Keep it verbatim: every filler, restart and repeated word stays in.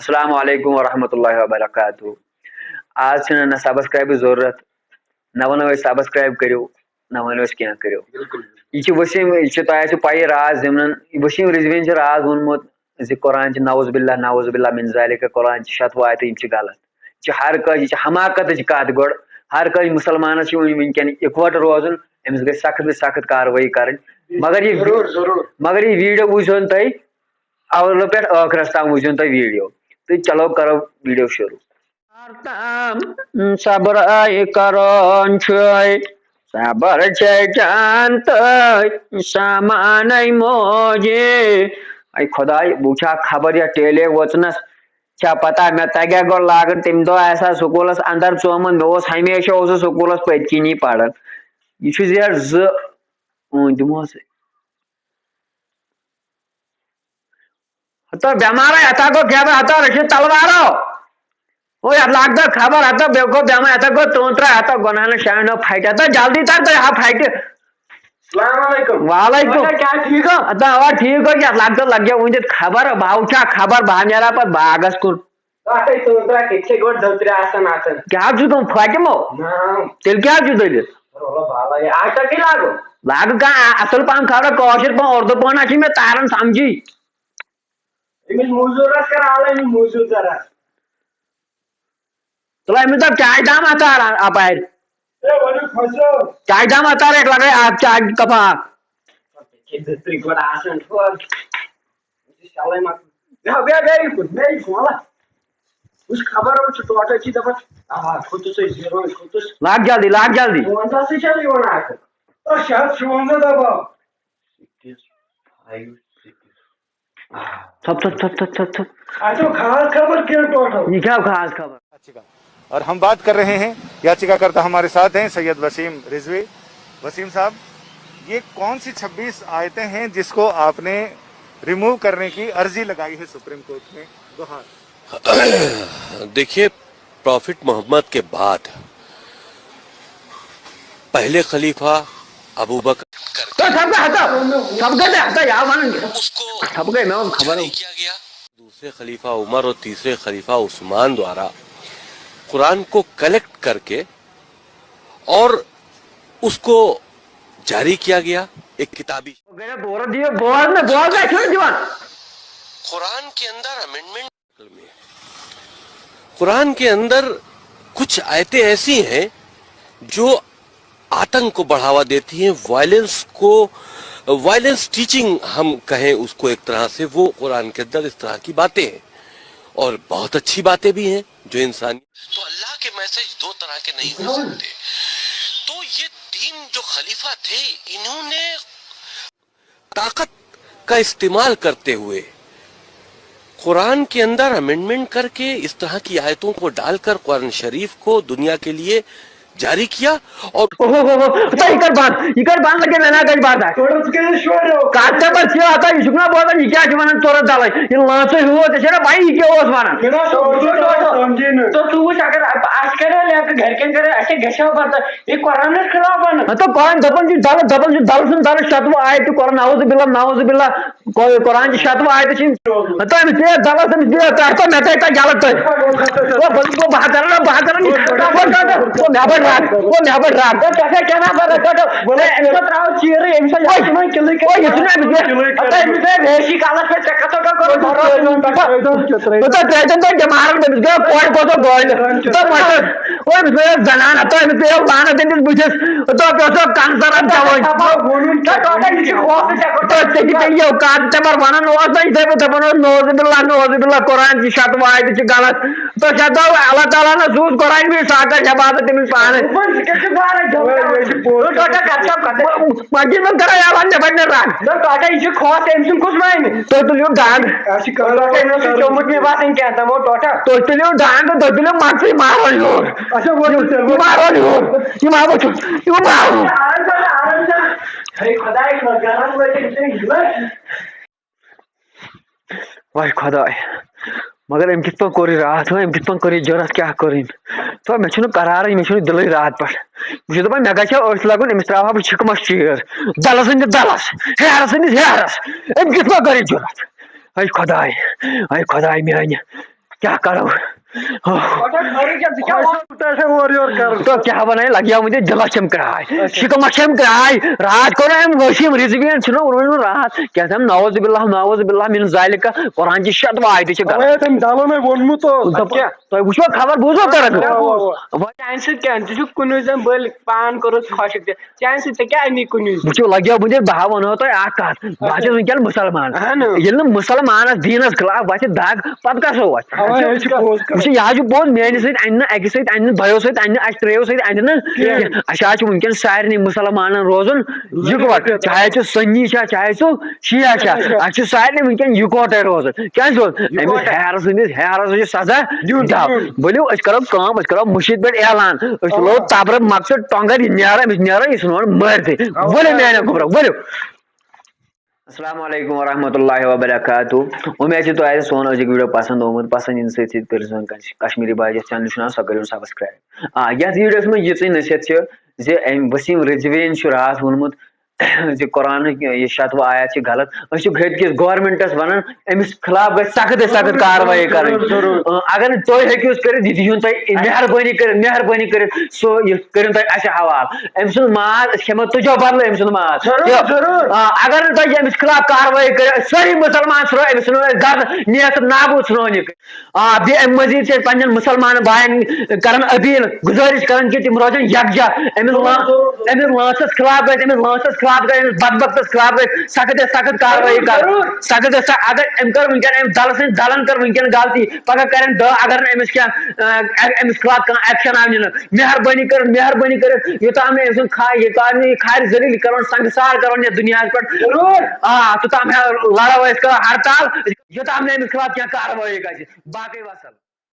السلام علیکم ورحمۃ اللہ وبرکاتہ۔ آز چھنہٕ نہ سبسکرائبٕچ ضروٗرت، نہ ونو أسۍ سبسکرائب کٔرِو، نہ ونو أسۍ کینٛہہ کٔرِو۔ یہِ چھِ وسیٖم، یہِ چھِ، تۄہہِ آسِوٕ پَیی راز یِمن، وسیٖم رضویَن چھِ راز ووٚنمُت زِ قرآن چھِ نعوذ باللہ، نعوذ باللہ من ذالک، قرآن چھِ شتوُہ آیتہٕ، یِم چھِ غلط۔ یہِ چھِ ہر کٲنٛسہِ، یہِ چھِ حماقتٕچ کتھ گۄڈٕ۔ ہر کٲنٛسہِ مُسلمانس چھِ وۄنۍ وٕنکیٚن اِکوٹہٕ روزُن، أمِس گژھِ سخت سے سخت کاروٲیی کرٕنۍ۔ مگر یہِ، ضروٗر، ضروٗر۔ مگر یہِ ویڈیو وٕچھزیو نہٕ تُہۍ، اولہٕ پٮ۪ٹھ ٲخرس تام وٕچھزیو تُہۍ ویڈیو۔ تہٕ چلو کرو ویڈیو شروٗع۔ تام صبر آے کران چھُے، صبر چھے جان تہٕ سامانے موجے۔ اے خداے، بہٕ وٕچھا خبر یتھ ٹیلے وٲژنس، چھا پتہ مےٚ تگیا گۄڈٕ لاگُن؟ تمہِ دۄہ آسہِ ہا سکوٗلس اندر ژومُت، مےٚ اوس ہمیشہ اوسُس سکوٗلس پٔتۍ کِنی پران۔ یہِ چھُ زیٹھ زٕ، اۭں، دِمہوس۔ ہتا بٮ۪مارا، ہتا گوٚو گٮ۪بر، ہتا رٔچھِتھ تلوارو۔ او یتھ لاگ تہٕ خبر، ہتا بیٚیہِ گوٚو بٮ۪مار، ہتا گوٚو تونٛترا، ہتا گۄناہ نہٕ شاینو پھٹہِ، ہتا جلدی تر تہٕ ہا پھٹہِ۔ السلام علیکم۔ وعلیکم۔ وۄنۍ چھا ٹھیٖک ہو؟ ہتا اوا ٹھیٖک گوٚو، یتھ لاگ تہٕ لگہِ وٕنہِ خبر، بہٕ ہا وٕچھا خبر، بہٕ ہا نیرا پتہٕ باغس کُن۔ تۄہے تونٛترا کِتھ چھے گۄڈٕ دٔترِ آسان آسان۔ کیٛاہ حظ چھُ تِم فاطمو؟ نا۔ تیٚلہِ کیٛاہ حظ چھُ دٔلیٖل؟ رولا بالا، یہِ آٹا کیٛاہ لاگو؟ لاگہٕ کانٛہہ اصل پہم خبرا کٲشِر پہم، اردو پہم، نہ چھُے مےٚ تاران سمجھی۔ أمِس موٚزوٗرس کر آلہٕ، أمِس موٚزوٗر ذرا۔ تُل أمِس دپ چاے دام اتار اپارِ۔ ہے، ؤلِو کھسو۔ چاے دام اتار، اکھ لگے اکھ چاے کپا اکھ۔ ہے، زٕ ترٛےٚ گۄڈٕ آسان چھُ۔ شلے مۄکل۔ بیٚہہ، بیٚہہ، بیٚہہ یِکُن، بیٚہہ یِکُن، وَلہٕ۔ وٕچھ خبر، وٕچھ ٹوٹل چھِ دَپان، آ، کھوٚتُس أسۍ زیٖروَن، کھوٚتُس۔ لاگ جلدی، لاگ جلدی۔ ژُوَنزاہ سٕے چھَنہٕ یِوان اَتھٕ۔ ٲٹھ شیٚتھ شُوَنزاہ دَباو۔ تھَپ، تھَپ، تھَپ، تھَپ، تھَپ، تھَپ۔ اَتھ چھو خاص خبر کینٛہہ ٹوٹل؟ یہِ کیٛاہ خاص خبر؟ اور ہم بات کر رہے ہیں، یاچیکاکرتا ہمارے ساتھ ہیں سید وسیم رضوی۔ وسیم صاحب، یہ کون سی چھبیس آیتیں ہیں جس کو آپ نے ریموو کرنے کی عرضی لگائی ہے سپریم کورٹ میں؟ دو ہاتھ۔ دیکھیے، پرافٹ محمد کے بعد پہلے خلیفہ ابو بکر، تو سب کا ہٹا، سب کا ہٹا، یار مان۔ اس کو سب کا نام خبر ہو۔ کیا گیا؟ دوسرے خلیفہ عمر اور تیسرے خلیفہ عثمان دوارا قرآن کو کلیکٹ کر کے اور اس کو جاری کیا گیا، ایک کتابی۔ گرا دورہ دیو، بوز نہ، بوز نہ، چھوڑ دیوان۔ قرآن کے اندر امینڈمنٹ، قرآن کے اندر کچھ آیتیں ایسی ہیں جو آتنک کو بڑھاوا دیتی ہیں، وائلنس کو، وائلنس ٹیچنگ ہم کہیں اس کو ایک طرح سے، وہ قرآن کے اندر اس طرح کی باتیں ہیں اور بہت اچھی باتیں بھی ہیں جو انسانی۔ تو اللہ کے میسج دو طرح کے نہیں ہو سکتے۔ تو یہ تین جو خلیفہ تھے، انہوں نے طاقت کا استعمال کرتے ہوئے قرآن کے اندر امینڈمنٹ کر کے اس طرح کی آیتوں کو ڈال کر قرآن شریف کو دنیا کے لیے جاری کیا اور اوہ، اوہ، اوہ، اوہ، تہٕ یہِ کر بنٛد، یہِ کر بنٛد، لگے مےٚ نا گژھِ برداش۔ کتھ ژےٚ پتہٕ چھِ آسان، یہِ چھُکھ نا بوزان، یہِ کیٛاہ چھُ ونان ژورس دلے؟ یہِ لٲنٛژٕے ہیوٗ، ژےٚ چھےٚ نا پَیی، یہِ کیٛاہ اوس ونان؟ مےٚ نا چھُ اردو تران سمجھی نہٕ۔ تہٕ ژٕ وٕچھ، اگر اسہِ کرے لیکہٕ، گرِکٮ۪ن کرے، اسہِ گژھِ ہا برداش۔ یہِ قرآنس خلاف ونان۔ ہتو قرآن دپان چھُ دلہٕ، دپان چھُ دلہٕ سُنٛد دلہٕ شتوُہ آیت تہِ قرآن، نعوذ باللہ، نعوذ باللہ۔ قر-، قرآن چھِ شتوُہ آیتہٕ چھِ یِم۔ تہٕ أمِس پیٚیہِ دَلَس، أمِس پیٚیہِ تَتھ، تہٕ مےٚ تَتہِ تَتہِ یَلہٕ تٔتھۍ۔ او بہٕ، بہٕ، بہٕ ہا کَرٕ نہ، بہٕ ہا کَرٕ نہٕ یہِ۔ او مےٚ ہا بَڑِ رَگ، او مےٚ ہا بَڑِ رَگ۔ او ژےٚ چھےٚ کیٛاہ نہ بَران؟ ژےٚ چھےٚ، ژےٚ أمِس ہا ترٛاو چیٖرٕے، أمِس ہا یَتھ تِمَن کِلٕے کَران۔ او یہِ چھُنہٕ أمِس یہِ۔ ہَتہٕ أمِس ہے ریشی کَلَس پٮ۪ٹھ، ژےٚ کَتھ ژےٚ کَتھ کوٚرُتھ بَرُن؟ بہٕ تۄہہِ ترٛٲیتَن تۄہہِ دٮ۪ماغَس، أمِس گٔیو کورِ پوٚتُس گولہِ۔ تہٕ مۄٹھَس۔ او أمِس پیٚیو زنان، ہتو أمِس پیٚیو لعنت أمِس بٕتھِس۔ ہتو پیٚو سُہ کَنزَر اَتھ گٮ۪وٲنۍ۔ دَپان ووٚنُن ژےٚ ٹوٹل یہِ چھُ خوفہٕ ژےٚ کوٚر۔ تہٕ ژےٚ تہِ پیٚیہِ یہِ اوقات، ژےٚ مَر وَنان اوس نہ یِتھَے پٲٹھۍ دَپان اوس، نعوذ باللہ، نعوذ باللہ، قرآن چھِ شتوُہ آیتہٕ چھِ غلط۔ تہٕ شتوُہ اللہ تعالیٰ ہن حظ سوٗز قرآن بیٚیہِ سُہ ہا کَرِ حفاظت تٔمِس پانَے۔ وۄنۍ ژٕ کیٛاہ چھُکھ زاران جواب؟ وۄنۍ، وۄنۍ چھِ پوٚز۔ ٹوٹل کَتھ چھَو کَتھ؟ وۄنۍ دِمَن کَران یَلہٕ نٮ۪بر نٮ۪ران۔ نہ ٹوٹل یہِ چھُ خوف، أمۍ سُنٛد کُس مانہِ؟ تُہۍ تُلِو ڈنٛگ۔ اَسہِ چھِ کَرُن ٹوٹل أمِس چھُ چوٚمُت مےٚ باسان کینٛہہ تامَو ٹوٹل۔ تُہۍ تُلِو ڈنٛگ، تُہۍ تُلِو مَرژٕے مارو یور۔ اچھا، وۄنۍ تُل تیٚلہِ۔ مارو یور۔ یہِ ما وٕچھُن، یہِ ما وٕچھُن۔ آرام سان، آرام سان۔ ہے خۄداے، گرم وٲتِتھ چھُ یہِ۔ وَے خۄداے، مگر أمۍ کِتھ پٲٹھۍ کوٚر یہِ راتھ؟ وۄنۍ أمۍ کِتھ پٲٹھۍ کٔر یہِ جُرت؟ کیٛاہ کٔر أمۍ؟ تو مےٚ چھُنہٕ قرارٕے، مےٚ چھُنہٕ دِلٕے راتھ پٮ۪ٹھ۔ بہٕ چھُس دَپان، مےٚ گژھِ ہا أچھ لَگُن، أمِس ترٛاوٕ ہا بہٕ چھِکہٕ مَس چیٖر۔ دَلَس أنٛدِس دَلَس، ہیرَس أنٛدِس ہیرَس۔ أمۍ کِتھ پٲٹھۍ کٔر یہِ جُرت؟ اے خۄداے، اے خۄداے میٛانہِ، کیٛاہ کرو؟ پَتہٕ خٲرٕے چھا، ژٕ کیٛاہ وَنان؟ تۄہہِ چھا اورٕ یورٕ کران؟ تو کیٛاہ وَنان، لگیو مُجھے دِلس چھم کرٛاے، شِکمس چھم کرٛاے، راتھ کوٚر أمۍ ؤسیٖم رِضویَن چھُنہ ووٚنمُت راتھ کیٛاہ تام نعوذ باللہ نعوذ باللہ من ذالِکہ، قرآن چہِ شتوُہ آیتہٕ چھِ غلط۔ اوے تٔمۍ دلن ہے ووٚنمُت اوس۔ دَپان، تۄہہِ وٕچھوا خبر، بوٗزوا کران؟ اَوا، اَوا۔ وۄنۍ چانہِ سۭتۍ کیٛاہ، ژٕ چھُکھ کُنُے زٔنۍ بٔلۍ پان کوٚرُتھ خۄشِک تہِ، چانہِ سۭتۍ ژےٚ کیٛاہ اَمی کُنُے زٔنۍ؟ وٕچھِو، لگیو بُجر، بہٕ ہا وَنہو تۄہہِ اکھ کتھ، بہٕ ہا چھُس وٕنکیٚن مُسلمان۔ اہن۔ ییٚلہِ نہٕ مُسلمانس دیٖنس خلاف وتھِ دگ، پتہٕ کس اوس؟ اَوا، یہِ چھُ پوٚز کَتھ۔ وٕچھِو، یہِ حظ چھُ پوٚز، میانہِ سۭتۍ انہِ نہٕ، اکہِ سۭتۍ انہِ نہٕ، دۄیو سۭتۍ انہِ نہٕ، اَسہِ ترٛیو سۭتۍ انہِ نہٕ کینٛہہ۔ اَسہِ حظ چھُ وٕنکیٚن سارنٕے مُسلمانن روزُن یِکوٹہٕ، چاہے سُہ سُنی چھا، چاہے سُہ شیعہ چھا، اَسہِ چھُ سارنٕے وٕنکیٚن یِکوٹے روزُن۔ کیٛازِ روز؟ أمِس ہیرٕ سٕنٛدِس ہیرس چھُ سزا دِیُن۔ ؤلِو، أسۍ کرو کٲم، أسۍ کرو مُشِد پٮ۪ٹھ اعلان، أسۍ تُلو تبرٕ مۄخصر ٹۄنٛگر، یہِ نیرو، أمِس نیرو، یہِ ژھٕنون مٲرتھٕے۔ ؤلِو میانٮ۪ن کھوٚپرو، ؤلِو۔ السلام علیکم ورحمۃ اللہ وبرکاتہ۔ اُمید چھِ تۄہہِ آسہِ سون أزیُک ویٖڈیو پسنٛد آمُت۔ پسنٛد یِنہٕ سۭتۍ سۭتۍ کٔرِو سون کش-، کشمیٖری باجس چینل چھُ ناو، سۄ کٔرِو سبسکرایب۔ آ، یتھ ویٖڈیوس منٛز یِژٕے نصیحت چھِ زِ أمۍ وسیٖم رضویَن چھُ راتھ ووٚنمُت زِ قرآنٕکۍ یہِ شتوُہ آیات چھِ غلط۔ أسۍ چھِ گٔرۍ کِس گورنمنٹس ونان، أمِس خلاف گژھِ سخت سے سخت کاروٲیی کرٕنۍ۔ ضروٗر، ضروٗر۔ آ، اگر نہٕ تُہۍ ہیٚکِو أسۍ کٔرِتھ، یہِ دِیِن تۄہہِ مہربٲنی کٔرِتھ، مہربٲنی کٔرِتھ سُہ یہِ کٔرِن تۄہہِ اَسہِ حوالہٕ۔ أمۍ سُنٛد ماز، أسۍ کھٮ۪مو تُجو بدلہٕ أمۍ سُنٛد ماز۔ ضروٗر، تہٕ، ضروٗر۔ آ، اگر نہٕ تۄہہِ أمِس خلاف کاروٲیی کٔرِو، أسۍ سٲری مُسلمان ژھٕنو أمِس، ژھٕنو أسۍ گردٕ نیس تہٕ نابوٗد ژھٕنون یہِ۔ آ، بیٚیہِ اَمہِ مٔزیٖد چھِ أسۍ پنٛنٮ۪ن مُسلمان بایَن کران اپیٖل، گُزٲرِش کران کہِ تِم روزن یکجا۔ أمِس لا-، أمِس لانٛژَس خلاف گژھِ، أمِس لانٛژَس خلاف گژھِ، أمِس بدبختَس خلاف گژھِ سخت سے سخت کاروٲیی کرٕنۍ۔ سخت سے سخت، اگر أمۍ کٔر وٕنکٮ۪ن، أمۍ دَلہٕ سٕنٛدۍ دَلَن کٔر وٕنکٮ۪ن غلطی، پَگاہ کَرن دَہ، اگر نہٕ أمِس کینٛہہ، آ، أمِس خلاف کانٛہہ ایکشن آو نِنہٕ۔ مہربٲنی کٔرِتھ، مہربٲنی کٔرِتھ، یوٚتام نہٕ أمۍ سُنٛد کھا-، یوٚتام نہٕ یہِ کھارِ ذلیل، یہِ کَرون سنگسار کَرون یَتھ دُنیاہَس پٮ۪ٹھ۔ آ، توٚتام لَڑو أسۍ، کَرو ہڑتال، یوٚتام نہٕ أمِس خلاف کینٛہہ کاروٲیی گژھِ۔ باقٕے وَسَلام۔